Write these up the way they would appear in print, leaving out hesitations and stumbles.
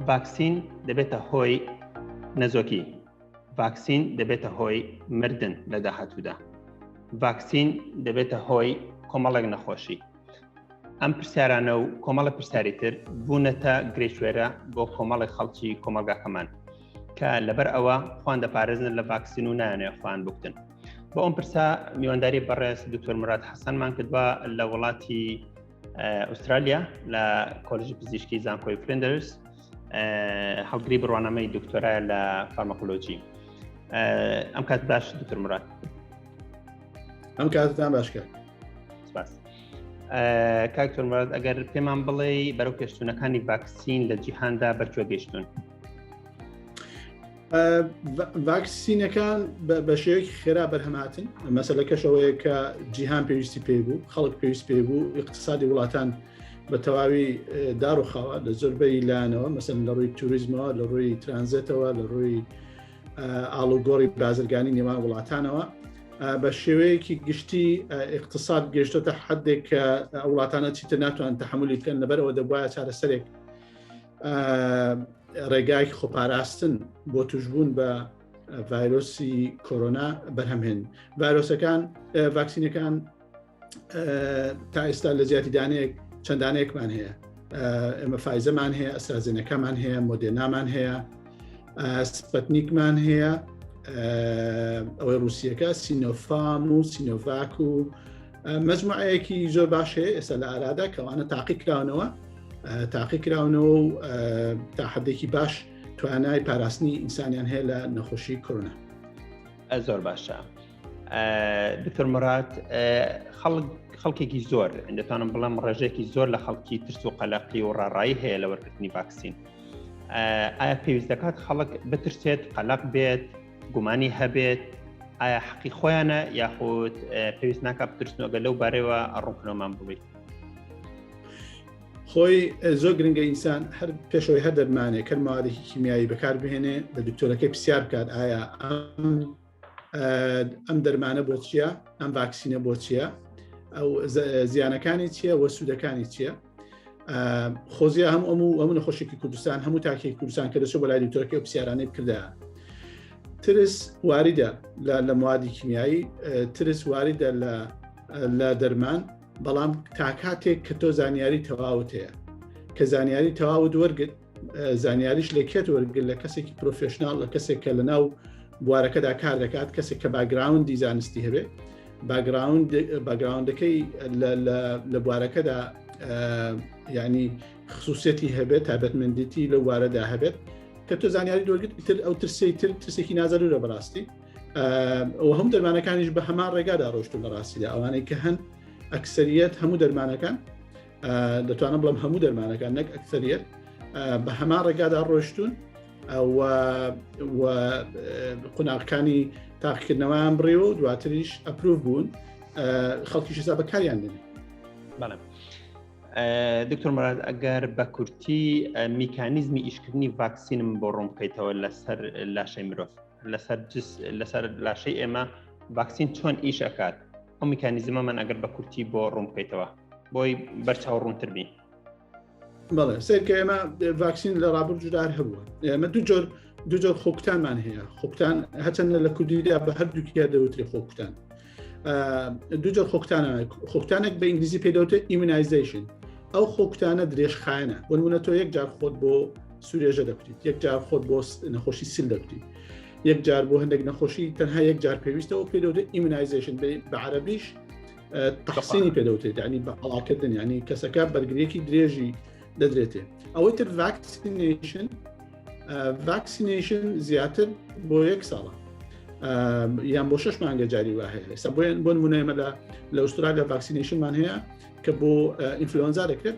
ڤاکسین دەبێتە هۆی نەزۆکی ڤاکسین دەبێتە هۆی مردن لە داهاتوودا ڤاکسین دەبێتە هۆی کۆمەڵێک نەخۆشی ئەم پرسیارانە و کۆمەڵە پرسیاری تر بوونەتە گرێکوێرە بۆ کۆمەڵی خەڵکی کۆمەڵگاکەمان کە لەبەر ئەوە خوان دەپارێزن لە ڤاکسین و نایانێ خوان بکتن بۆ ئەم پرسە میوانداری بەڕێز دکتۆر مراد حەسەنمان کردووە لە وڵاتی ئوسترالیا لە کۆلژی پزیشکی زانکۆی فلندرز هەڵگری بڕوانامەی دکتۆرایە لە فارماکۆلۆجی ئەم کات باش دکتۆر مراد ئەم کاتتان باشکە سپاس کاک دکتۆر مراد ئەگەر پێمان بڵێ بەرەو پێشچوونەکانی ڤاکسین لە جیهاندا بەکوێ گەیشتون ڤاکسینەکان بە شێوەیەکی خێرا بەرهەماتن مەسلەکەشەوەیە کە جیهان پێویستی پێ بوو خەڵک پێویست پێ بوو اقتصادی وڵاتان بە تەواوی دار و خاوە لە زۆربەی لایەنەوە مەسن لە ڕووی توریزمەوە لە ڕووی ترانزێتەوە لە ڕووی ئاڵوگۆڕی بازرگانی نێوان وڵاتانەوە بە شێوەیەکی گشتی اقتصاد گەشتۆتە حدێک کە وڵاتانە چیتر ناتوان تحملی بکەن لەبەرەوە دەبواە چارەسەرێک ڕێگای خۆپاراستن بۆ توشبوون بە ڤایرۆسی کۆرۆنا بەرهەمهێن ڤایرۆسەکان ڤاکسینەکان تا ئێستا لە زیاتی دانەیەک چەند دانەیەکمان هەیە ئێمە فایزەمان هەیە ئەسترازێنەکەمان هەیە مۆدێنامان هەیە سپەتنیکمان هەیە ئەوەی رووسیەکە سینۆفام و سینۆڤاک و مەجموعەیەکی زۆر باش هەیە ئێستا لە ئارادا کەوانە تاقی کراونەوە تاقی کراونەوە و تا حدێکی باش توانای پاراستنی ئینسانیان هەیە لە نەخۆشی کۆرۆنا زۆر باشە دکتۆر مراد خەڵک خەڵکێکی زۆر دەتوانم بڵێم ڕێژێکی زۆر لە خەڵکی ترس و قەلەقی و ڕاڕایی هەیە لە وەرگرتنی ڤاکسین ئایا پێویست دەکات خەڵک بترسێت قەلق بێت گومانی هەبێت ئایا حەقی خۆیانە یاخود پێویست ناکە بترسنەوەگە لەو بارەوە ڕوونکردنەوەمان بڵیت خۆی زۆر گرنگە ئینسان هەر پێشەوەی هەر دەرمانێک هەر مادێکی کیمیایی بەکار بهێنێ لە دکتۆرەکەی پرسیار بکات ئایا ئەم ئەم دەرمانە بۆ چییە ئەم ڤاکسینە بۆ چییە ئەو زیانەکانی چییە وە سوودەکانی چییە خۆزیە هەم ئەم و ئەم نەخۆشێکی کوردستان هەموو تاکێک کوردستان کە دەچێت بۆ لای دکتۆرەکەی و پرسیارانەی بکردایە ترس واریدە لە موادی کیمیایی ترس واریدە لە لە دەرمان بەڵام تاکاتێک کە تۆ زانیاری تەواوت هەیە کە زانیاری تەواوت وەرگرت زانیاریش لە کێت وەرگر لە کەسێکی professional لە کەسێک کە لە ناو بوارەکەدا کار دەکات کەسێک کە background ی زانستی هەبێ background background ەکەی لە بوارەکەدا ینی خصوصیەتی هەبێت تابەتمەندیتی لە وارەدا هەبێت کە تۆ زانیاری دۆرگرت تر ئەو ترسی تر ترسێکی نازەرورە بەڕاستی ئەو هەموو دەرمانەکانیش بە هەمان ڕێگادا ڕۆشتون لە ڕاستیدا ئەوانەی کە هەن ئەکسریەت هەموو دەرمانەکان دەتوانم بڵم هەموو دەرمانەکان نەک ئەکسریەت بە هەمان ڕێگادا ڕۆشتون و قوناغەکانی تاقیکردنەوەیان بڕیوە و دواتریش approve بوون خەڵکی شێسا بەکاریان دێنێ بەڵێ دکتۆر مراد ئەگەر بە کورتی میکانیزمی ئیشکردنی ڤاکسینم بۆ ڕوون بکەیتەوە لەسەر لاشەی مرۆڤ لەسەر لەسەر لاشەی ئێمە ڤاکسین چۆن ئیش ئەکات ئەو میکانیزمەمان ئەگەر بە کورتی بۆ ڕوون بکەیتەوە بۆی بەرچاو ڕوونتر بین بەڵێ سەیرکە ئێمە ڤاکسین لە ڕابردوودار هەبووە ئێمە دوو جۆر دوو جۆر خۆکوتانمان هەیە خۆکوتان هەچەندە لە کوردیدا بە هەردووکیا دەوترێ خۆکوتان دوو جۆر خۆکوتانە خۆکوتانێک بە ئینگلیزی پێ دەوترێت immunization ئەو خۆکوتانە درێژخایەنە بۆ نمونە تۆ یەک جار خۆت بۆ سوورێژە دەکوتیت یەک جار خۆت بۆ نەخۆشی سل دەکوتیت یەک جار بۆ هەندێک نەخۆشی تەنها یەک جار پێویستەوە پێ دەوترێت immunization بە عەرەبیش تەحسینی پێدەوتێت ینی بە قەڵاکردن ینی کەسەکە بەرگریەکی درێژی دەدرێتێ ئەوەی تر vaccination vaccination زیاتر بۆ یەک ساڵە یان بۆ شش مانگە جاری وا هەیە ئێستا بۆیان بۆ نمونە ئێمە لە لە ئوسترالیا vaccination مان هەیە کە بۆ ئینفلۆنزا دەکرێت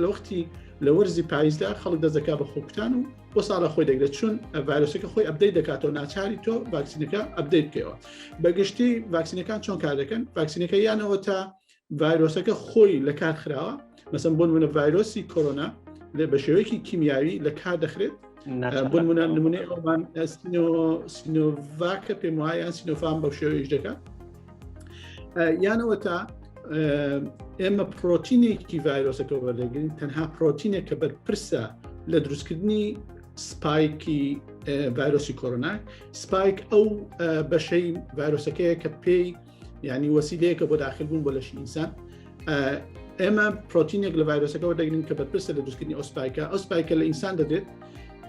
لە وەختی لە وەرزی پاییزدا خەڵک دەزەکا بە خۆکوتان و بۆ ساڵە خۆی دەگرێت چون ڤایرۆسەکە خۆی update دەکاتەوە ناچاری تۆ ڤاکسینەکە update بکەیەوە بەگشتی ڤاکسینەکان چۆن کار دەکەن ڤاکسینەکە یانەوە تا ڤایرۆسەکە خۆی لە کار خراوە مەسم بۆ نمونە ڤایرۆسی کۆرۆنا لە بە شێوەیەکی کیمیاوی لە کار دەخرێت بۆ نمونە نمونەی ئەومان سینۆڤاکە پێم وایە یان سینۆفام بەو شێوەیش دەکات یانەوە تا ئێمە پرۆتینێکی ڤایرۆسەکە وەردەگرین تەنها پرۆتینێک کە بەرپرسە لە دروستکردنی spike ی ڤایرۆسی کۆرۆنا spike ئەو بەشەی ڤایرۆسەکەیە کە پێی یعنی وەسیلەیەکە بۆ داخل بوون بۆ لەشی ئینسان ئێمە پرۆتینێک لە ڤایرۆسەکەەوە دەگرین کە بەرپرسە لە دروستکردنی ئەو spike ە ئەو spike ە لە ئینسان دەدرێت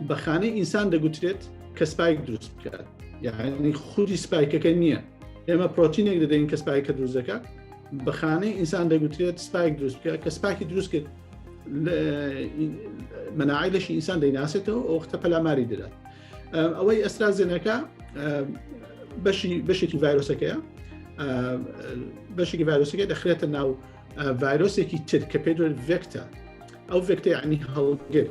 بە خانەی ئینسان دەگوترێت کە spike دروست بکات یعنی خودی spike ەکە نییە ئێمە پرۆتینێک دەدەین کە spike ە دروست دەکات بە خانەی ئینسان دەگوترێت spike دروست بکە کە spike ی دروست کرد مەناعی لەشی ئینسان دەیناسێتەوە ئەوختە پەلاماری دەدات ئەوەی ئەسترازێنەکە بەشی بەشێکی ڤایرۆسەکەیە بەشێکی ڤایرۆسەکە دەخرێتە ناو ڤایرۆسێکی تر کە پێ vector ئەو vector ینی هەڵگر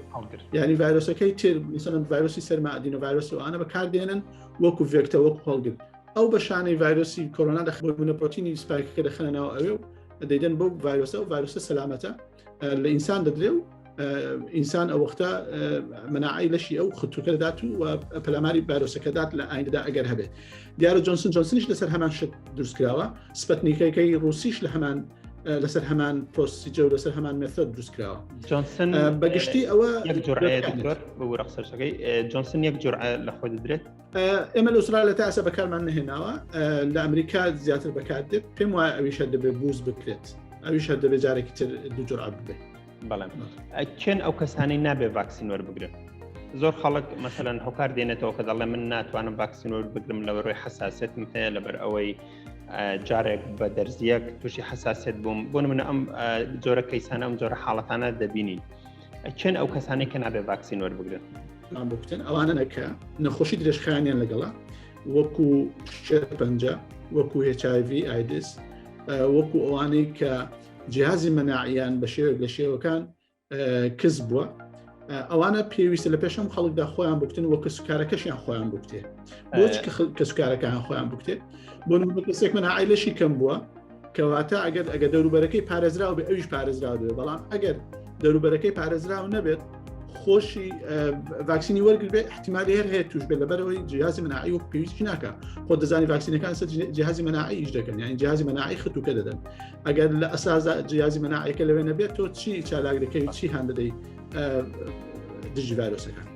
ینی ڤایرۆسەکەی تر مثلەن ڤایرۆسی سەرما adenovirus ئەوانە بەکاردێنن وەکو vector وەکو هەڵگر ئەو بەشانەی ڤایرۆسی کۆرۆنا دەخبوونە پرۆتینی spike ەکە دەخەنە ناو ئەوێ و دەیدەن بۆ ڤایرۆسە و ڤایرۆسە سەلامەتە لە ئینسان دەدرێ و ئینسان ئەو وەختە مەناعی لەشی ئەو ختوکە دەدات و پەلاماری ڤایرۆسەکە دات لە ئایندەدا ئەگەر هەبێت دیارە جۆنسن جۆنسنیش لەسەر هەمان شت دروستکراوە سپەتنیکەکەی رووسیش لە هەمان لەسەر هەمان procedure و لەسەر هەمان method دروستکراوە جۆنسن بەگشتی ئەوە یەک جورعەیە دکتۆر ببورە قسەشەکەی جۆنسن یەک جورعە لە خۆی دەدرێت ئێمە لە ئوسترالیا تا ئێستا بەکارمان نەهێناوە لە ئەمریکا زیاتر بەکاردێت پێم وایە ئەویش هەر دەبێت boost بکرێت ئەویش هەر دەبێت جارێکی تر دوو جورعە ببێت بەڵێ کێن ئەو کەسانەی نابێ ڤاکسین وەربگرن زۆر خەڵک مەسەلەن هۆکار دێنێتەوە کە دەڵێ من ناتوانم ڤاکسین وەربگرم لەبەرەوەی حساسێتم هەیە لەبەر ئەوەی جارێک بە دەرزیەک تووشی حساسێت بووم بۆ منە ئەم جۆرە کەیسانە ئەم جۆرە حاڵەتانە دەبینین کێن ئەو کەسانەی کە نابێ ڤاکسین وەربگرن؟ بکتن ئەوانە کە نەخۆشی درێژخایەنیان لەگەڵە وەکو شێرپەنجە وەکو HIV ئایدز وەکو ئەوانەی کە جیهازی مەناعیان بە شێوەک لە شێوەکان کز بووە ئەوانە پێویستە لە پێشم خەڵکدا خۆیان بکتن وە کەسوکارەکەشیان خۆیان بکتێ بۆچ کەسوکارەکان خۆیان بکتێ بۆ کەسێک مەناعی لەشی کەم بووە کەواتە ئەگەر ئەگە دەوروبەرەکەی پارێزراو بێ ئەویش پارێزراو دەبێت بەڵام ئەگەر دەوروبەرەکەی پارێزراو نەبێت خۆشی ڤاکسینی وەرگر بێت احتیمالی هەر هەیە توش بێت لەبەرەوەی جیهازی مناعی وەک پێویستی ناکە خۆ دەزانی ڤاکسینەکان سەر جیهازی مناعی ئیش دەکەن یان جیهازی مناعی ختوکە دەدەن ئەگەر لە ئەساسدا جیهازی مناعیەکە لەوێ نەبێت تۆ چی چالاک دەکەی چی هان دەدەی دژی ڤایرۆسەکان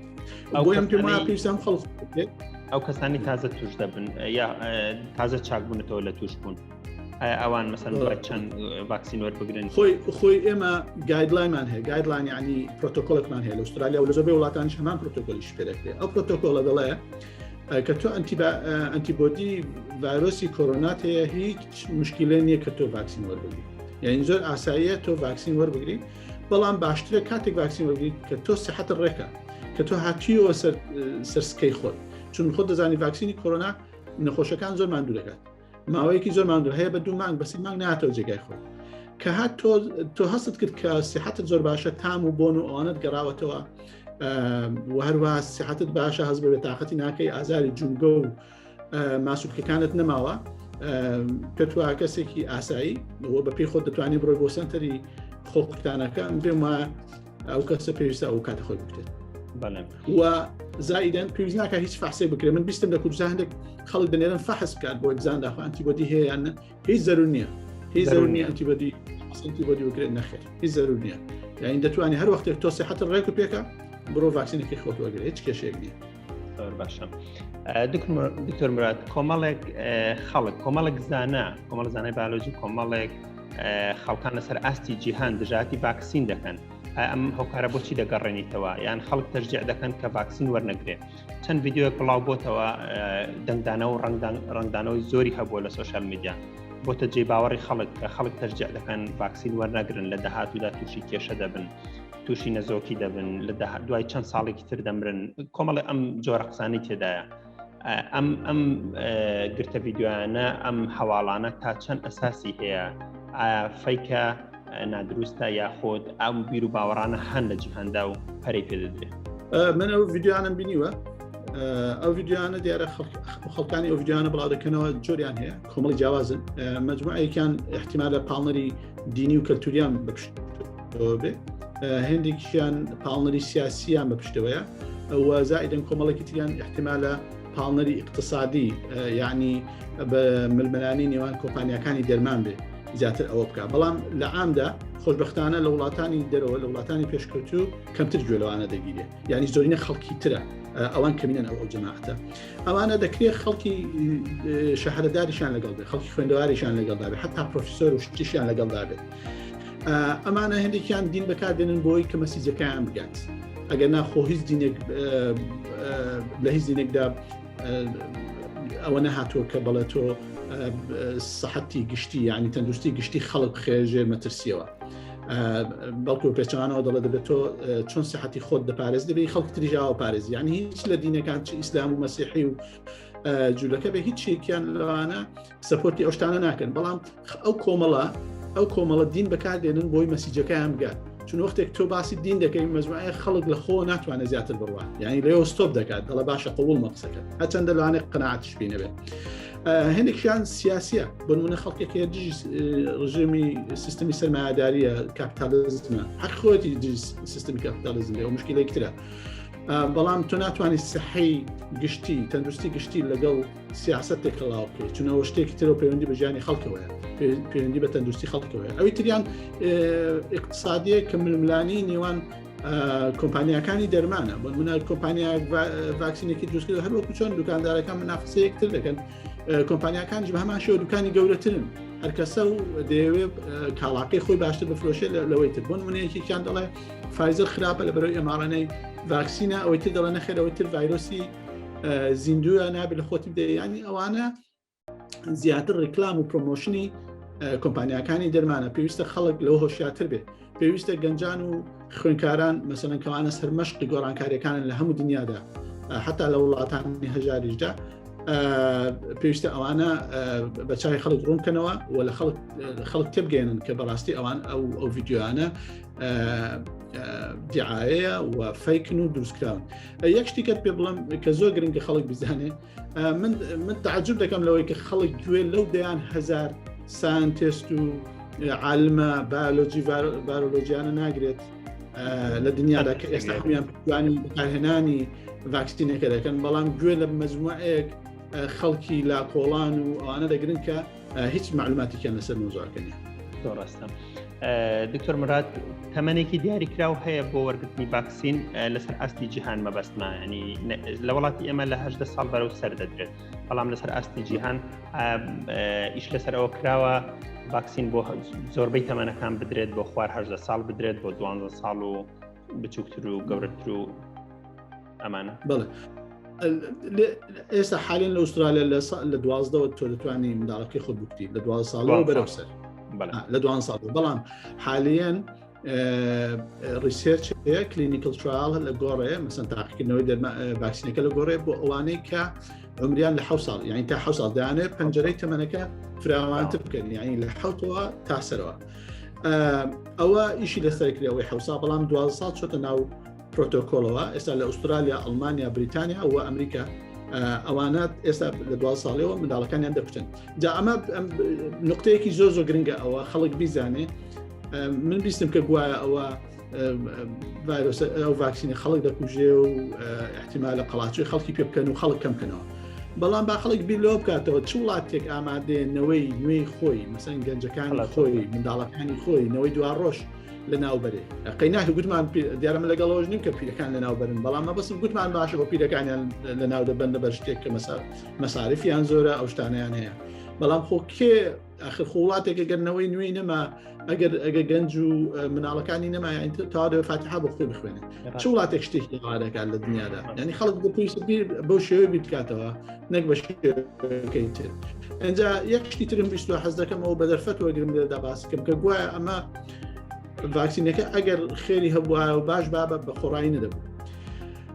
بۆیە پێم وایە پێویستە ئەم خەڵک بکرێت. ئەو کەسانی تازە توش دەبن یا تازە چاکبوونەتەوە لە توش بوون ئەوان مەسەن دوای چەند ڤاکسین وەربگرن خۆی خۆی ئێمە guideline مان هەیە guideline یعنی پرۆتۆکۆلێکمان هەیە لە ئوسترالیا و لە زۆربەی وڵاتانیش هەمان پرۆتۆکۆلیش پێ دەکرێت ئەو پرۆتۆکۆلە دەڵێ کە تۆ antibody ڤایرۆسی کۆرۆنات هەیە هیچ مشکلێ نییە کە تۆ ڤاکسین وەربگری یعنی زۆر ئاساییە تۆ ڤاکسین وەربگری بەڵام باشترە کاتێک ڤاکسین وەرگری کە تۆ سەحەت ڕێکە کە تۆ هاتیەوە سەر سەرسکەی خۆت چون خۆت دەزانی ڤاکسینی کۆرۆنا نەخۆشەکان زۆر ماندوو دەکات ماوەیەکی زۆر ماندوو هەیە بە دوو مانگ بەسی مانگ ناتەوە جێگای خۆی کە هات تۆ تۆ هەستت کرد کە سیحەتت زۆر باشە تام و بۆن و ئەوانت گەڕاوەتەوە و هەروە سیحەتت باشە هەز بە بێتاقەتی ناکەی ئازاری جومگە و ماسولکەکانت نەماوە پێت وایە کەسێکی ئاسایی بە پێی خۆت دەتوانانی بڕۆی بۆ سنتەری خۆکوتانەکە ئەم پێم وایە ئەو کەسە پێویستە ئەو کاتە خۆی بکرێت و زائیدەن پێویست ناکە هیچ فەحسێ بکرێت من بیستم لە کوردستان هەندێک خەڵک دەنێرن فەحس بکات بۆ بزان داخوا antibody هەیە یان هیچ زەرور نییە هیچ زەرور نییە antibody antibody بکرێت نەخێر هیچ زەرور نییە یعنی دەتوانانی هەر وەختێک تۆ سیحەت ڕێک و پێکە بڕۆ ڤاکسینەکەی خۆت وەرگرە هیچ کێشەیەک نییە زۆر باشە دکتۆر مراد کۆمەڵێک خەڵک کۆمەڵێک زانا کۆمەڵ زانای بایۆلۆجی کۆمەڵێک خەڵکان لەسەر ئاستی جیهان دژاتی ڤاکسین دەکەن ئەم هۆکارە بۆچی دەگەڕێنیتەوە یان خەڵک تەشجیع دەکەن کە ڤاکسین وەرنەگرێ چەند ڤیدیۆیەک بڵاو بۆتەوە دەنگدانەوە و ڕەنگدانەوەی زۆری هەبووە لە social media بۆتە جێ باوەڕی خەڵک کە خەڵک تەشجیع دەکەن ڤاکسین وەرنەگرن لە داهاتوودا تووشی کێشە دەبن تووشی نەزۆکی دەبن لە دوای چەند ساڵێکی تر دەمرن کۆمەڵی ئەم جۆرە قسانی تێدایە ئەم ئەم گرتە ڤیددیوانە ئەم هەواڵانە تا چەند ئەساسی هەیە ئایا fake ە نادروستە یاخود ئەم بیر و باوەڕانە هەن لە جیهاندا و پەرەی پێدەدرێت من ئەو ڤیددیوانم بینیوە ئەو ڤیددیوانە دیارە خەڵکانی ئەو ڤیددیوانە بڵاو دەکەنەوە جۆریان هەیە کۆمەڵی جیاوازن مجموعەیەکیان احتیمالە پاڵنەری دینی و کەلتوریان بەپشت بێ هێندێکیان پاڵنەری سیاسیان بە پشتەوەیە و زائیدن کۆمەڵێکی تریان احتیمالە پاڵنەری اقتصادی یعنی بە ململانی نێوان کۆمپانیاکانی دەرمان بێ. زیاتر ئەوە بکە بەڵام لە عامدا خۆشببختانە لە وڵاتانی دەرەوە لە وڵاتانی پێشکەوتو کەمتر گوێ لەوانە دەگیرێ یعنی زۆرینە خەڵکی ترە ئەوان کەمینەن ئەو ئەو جەماعەتە ئەوانە دەکرێت خەڵکی شەهرەداریشان لەگەڵ بێت خەڵکی خوێندەواریشان لەگەڵدا بێت حتا پرۆفیسۆر و شتیشیان لەگەڵدا بێت ئەمانە هەندێکیان دین بەکاردێنن بۆی کە message ەکەیان بگات ئەگەر ناخۆ هیچ دینێک لە هیچ دینێکدا ئەوە نەهاتووە کە بەڵێ تۆ سەحەتی گشتی یعنی تەندروستی گشتی خەڵک بخێژێ مەترسیەوە بەڵکو پێچوانەوە دەڵێ دەبێت تۆ چۆن سەحەتی خۆت دەپارێز دەبێت خەڵک تریژاوە پارێز یعنی هیچ لە دینەکان چ ئیسلام و مەسیحی و جوولەکە بێ هیچ شێکیان لەوانە support ی ئەو شتانە ناکەن بەڵام ئەو کۆمەڵە ئەو کۆمەڵە دین بەکاردێنن بۆی message ەکەیان بگات چون وەختێک تۆ باسی دین دەکەی مەجموعەیە خەڵک لە خۆ ناتوانێت زیاتر بڕوات یعنی لێەوە stop دەکات دەڵە باشە قوڵ مەقسەکە هەچەندە لەوانێت قەناعەتیش پێ نەبێت هەندێکیان سیاسیە بنمونە خەڵکێک هەیە دژی ڕژێمی سیستمی سەرمایەداریە کاپیتالیزمە حەق خۆیەتی دژی سیستمی کاپیتالیزم بێ و مشکلێک ترە بەڵام تۆ ناتوانانی سەحی گشتی تەندروستی گشتی لەگەڵ سیاست تێکەڵاو بکەیت چونەوە شتێکی ترەوە پەیوەندی بە ژیانی خەڵکەوەیە پەیوەندی بە تەندروستی خەڵکەوەیە ئەوی تریان اقتصادیە کە ململانی نێوان کۆمپانیاکانی دەرمانە بۆ منە کۆمپانیا ڤاکسینێکی دروست کرد هەروەکو چۆن دوکاندارەکان منافسە یەکتر دەکەن کۆمپانیاکانیش بە هەمان شێوە دوکانی گەورەترن هەرکەسە و دەیەوێت کاڵاکەی خۆی باشتر بفرۆشێت لەوەی تر بۆ نمونەیەکیان دەڵێ فایزەر خراپە لە بەرەوەی mRNA ڤاکسینە ئەوەی تر دەڵێ نەخێر ئەوەی تر ڤایرۆسی زیندووە نابێت لە خۆتی بدەیت ینی ئەوانە زیاتر ڕیکلام و promotion ی کۆمپانیاکانی دەرمانە پێویستە خەڵک لەو هۆشیاتر بێت پێویستە گەنجان و خوێنکاران مەسەلەن کەوانە سەرمەشقی گۆڕانکاریەکانن لە هەموو دنیادا حتا لە وڵاتانی هەژاریشدا پێویستە ئەوانە بە چای خەڵک ڕوونکەنەوە و لە خەڵک خەڵک تێبگەێنن کە بەڕاستی ئەوان ئەو ئەو ڤیددیوانە دیعاەیە و fake ن و دروستکراون یەک شتیکەت پێ بڵم کە زۆر گرنگە خەڵک بزانێ من من تعجب دەکەم لەوەی کە خەڵک گوێ لەو دەیان هەزار scientist و عالمە بایۆلۆجی بارۆلۆجیانە ناگرێت لە دنیادا کە ئێستا هەمویان پشتیوانی بەکارهێنانی ڤاکسینەکە دەکەن بەڵام گوێ لە مەجموعەیەک خەڵکی لاکۆڵان و ئەوانە دەگرن کە هیچ معلوماتێکیان لەسەر مەوزوعەکە نییە. زۆر ڕاستە دکتۆر مراد تەمەنێکی دیاریکراو هەیە بۆ وەرگرتنی ڤاکسین لەسەر ئاستی جیهان مەبەستمە ینی لە وڵاتی ئێمە لە هەدە ساڵ بەرەو سەر دەدرێت بەڵام لەسەر ئاستی جیهان ئیش لەسەر ئەوە کراوە ڤاکسین بۆ زۆربەی تەمەنەکان بدرێت بۆ خوار هەدە ساڵ بدرێت بۆ دوانزە ساڵ و بچووکتر و گەورەتر و ئەمانە بەڵێ ئێستا حالێن لە ئوسترالیا لە دوازدەوە تۆ دەتوانانی منداڵەکەی خۆت بکتی لە دو ساڵەوە بەرەو سەر لە دوان ساڵ بەڵام حالیەن research هەیە clinical trial لە گۆڕێ مەسەن تاقیکردنەوەی ڤاکسینەکە لە گۆڕێ بۆ ئەوانەی کە عمریان لە حە ساڵ یعنی تا حە ساڵ دانێ پەنجەرەی تەمەنەکە فراوانتر بکەن یعنی لە حوتەوە تا سەرەوە ئەوە ئیشی لەسەر کرێەوەی حوسا بەڵام دو ساڵ چۆتە ناو پرۆتۆکۆڵەوە ئێستا لە ئوسترالیا ئەڵمانیا بریتانیا و ئەمریکا ئەوانە ئێستا لە دو ساڵەوە منداڵەکانیان دەکوتن جا ئەمە نقطەیەکی زۆر زۆر گرنگە ئەوە خەڵک بیزانێ من بیستم کە گوایە ئەوە ڤایرۆس ئەو ڤاکسینە خەڵک دەکوژێ و احتیمالە قەڵاچوی خەڵکی پێ بکەن و خەڵک کەم بکەنەوە بەڵام با خەڵک بیر لەوە بکاتەوە چ وڵاتێک ئامادەیە نەوەی نوێی خۆی مەسەن گەنجەکانی خۆی منداڵەکانی خۆی نەوەی دوا ڕۆژ لە ناوبەرێ قەیناکە گوتمان دیارە من لەگەڵ ئەوەش نیم کە پیرەکان لە ناوبەرن بەڵام مەبەستم گوتمان باشە بۆ پیرەکانیان لە ناو دەبەن لەبەر شتێک کە مەساریفیان زۆرە ئەو شتانیان هەیە بەڵام خۆ کێ ئاخر خۆ وڵاتێک ئەگەر نەوەی نوێی نەما ئەگەر ئەگە گەنج و مناڵەکانی نەما یان تا دەوێ فاتحە بۆ خۆی بخوێنێت چ وڵاتێک شتێکی وا دەکات لە دنیادا یعنی خەڵک بۆ پێویستە بیر بەو شێوەیە بیر بکاتەوە نەک بە شێوەکەی تر ئینجا یەک شتی ترم بیستوە حەز دەکەم ئەوە بە دەرفەت وەرگرم لێرەدا باس بکەم کە گوایە ئەمە ڤاکسینەکە ئەگەر خێری هەبوایە و باش بابە بە خۆڕایی نەدەبوو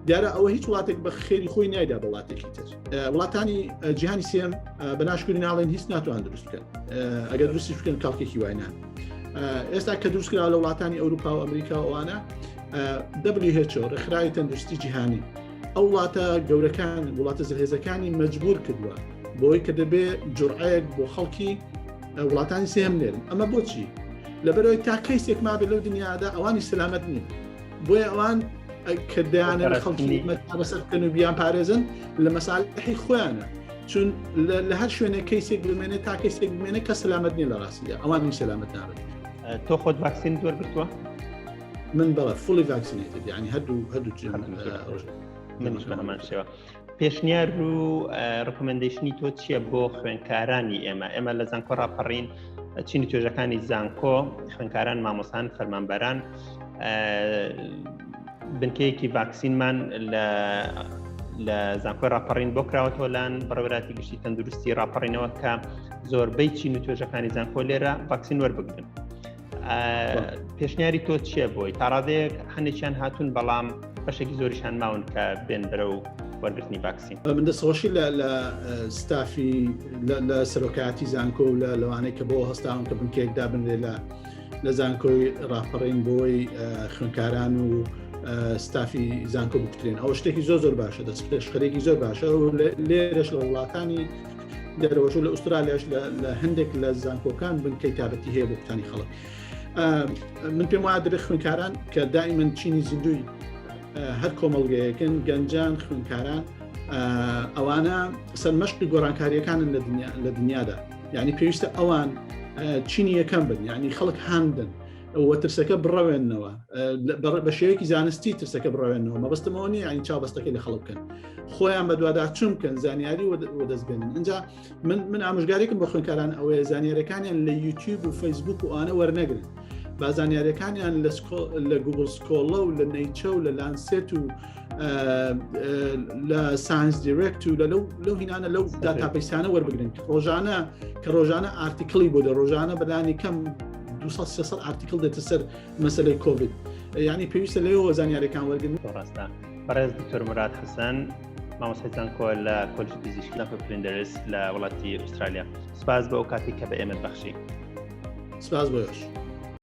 دیارە ئەوە هیچ وڵاتێک بە خێری خۆی نایدا بە وڵاتێکی تر وڵاتانی جیهانی سێم بە ناشکری ناڵێن هیچ ناتوان دروست بکەن ئەگەر دروستیش بکەن کاڵکێکی وای نان ئێستا کە دروستکرا لە وڵاتانی ئەوروپا و ئەمریکا و ئەوانە WHO ڕێکخراوی تەندروستی جیهانی ئەو وڵاتە گەورەکان وڵاتە زلهێزەکانی مەجبور کردووە بۆی کە دەبێ جورعەیەک بۆ خەڵکی وڵاتانی سێم نێرن ئەمە بۆچی لەبەرەوەی تا کەیسێک مابێت لەو دنیادا ئەوانی سەلامەت نین بۆیە ئەوان کە دەیانەوێت خەڵکی چارەسەر بکەن و بیان پارێزن لە مەسالحی خۆیانە. چون لە هەر شوێنێک کەیسێک بمێنێت تا کەیسێک بمێنێت کە سەلامەت نیە لە ڕاستیدا ئەوان سەلامەت نابن. تۆ خۆت ڤاکسین وەرگرتووە؟ من بەڵێ fully vaccinated یعنی هەردوو هەردوو منیش بە هەمان شێوە. پێشنیار و recommendation ی تۆ چییە بۆ خوێنکارانی ئێمە؟ ئێمە لە زانکۆ ڕاپەڕین چینی توێژەکانی زانکۆ خوێنکاران مامۆسان فەرمانبەران بنکەیەکی ڤاکسینمان لە لە زانکۆی ڕاپەڕین بۆ کراوەتەوە لان بەڕێوەبەرایەتی گشتی تەندروستی ڕاپەڕینەوە کە زۆربەی چین و توێژەکانی زانکۆ لێرە ڤاکسین وەربگرن پێشنیاری تۆ چییە بۆی تاڕادەیەک هەندێکیان هاتوون بەڵام بەشێکی زۆریشان ماون کە بێن بەرە و وەرگرتنی ڤاکسین من دەستخۆشی لە لە ستافی لە سەرۆکایەتی زانکۆ و لە لەوانەی کە بۆ هەستاون کە بنکەیەک دابنرێ لە لە زانکۆی ڕاپەڕین بۆی خوێنکاران و ستافی زانکۆ بکوترێن ئەوە شتێکی زۆر زۆر باشە دەست پێشخەرێکی زۆر باشە و لێرەش لە وڵاتانی دەرەوەش و لە ئوسترالیاش لە هەندێک لە زانکۆکان بنکەی تابەتی هەیە بۆ کوتانی خەڵک من پێم وایە دەبێت خوێنکاران کە دائیمەن چینی زیندوی هەر کۆمەڵگەیەکن گەنجان خوێنکاران ئەوانە سەرمەشقی گۆڕانکاریەکانن لە دنیا لە دنیادا یعنی پێویستە ئەوان چینی یەکەم بن یعنی خەڵک هاندن و ترسەکە بڕەوێنەوە بە شێوەیەکی زانستی ترسەکە بڕەوێنەوە مەبەستمەوە نیە یعنی چاوبەستەکەی لە خەڵک بکەن خۆیان بەدوادا چون بکەن زانیاری وەدەست بێنن اینجا من من ئامۆژگارێکم بۆ خوێندکاران ئەوەیە زانیارەکانیان لە یوتیوب و فەیسبوک و ئەوانە وەرنەگرن با زانیارەکانیان لە Google Scholar و لە Nature و لە Lancet و لە ScienceDirect و لە لەو لەو هینانە لەو database انە وەربگرن ڕۆژانە کە ڕۆژانە article ی بۆ دە ڕۆژانە بەلانی کەم 200 article دێتە سەر مەسلەی کۆڤید یعنی پێویستە لەوە زانیارەکان وەرگن. ڕاستە بەڕێز دکتۆر مراد حەسەن مامۆستای زانکۆ لە کۆلێژی پزیشکی زانکۆی فلندرس لە وڵاتی ئوسترالیا سپاس بۆ ئەو کاتی کە بە ئێمەت بەخشی. سپاس بۆ ئێوەش.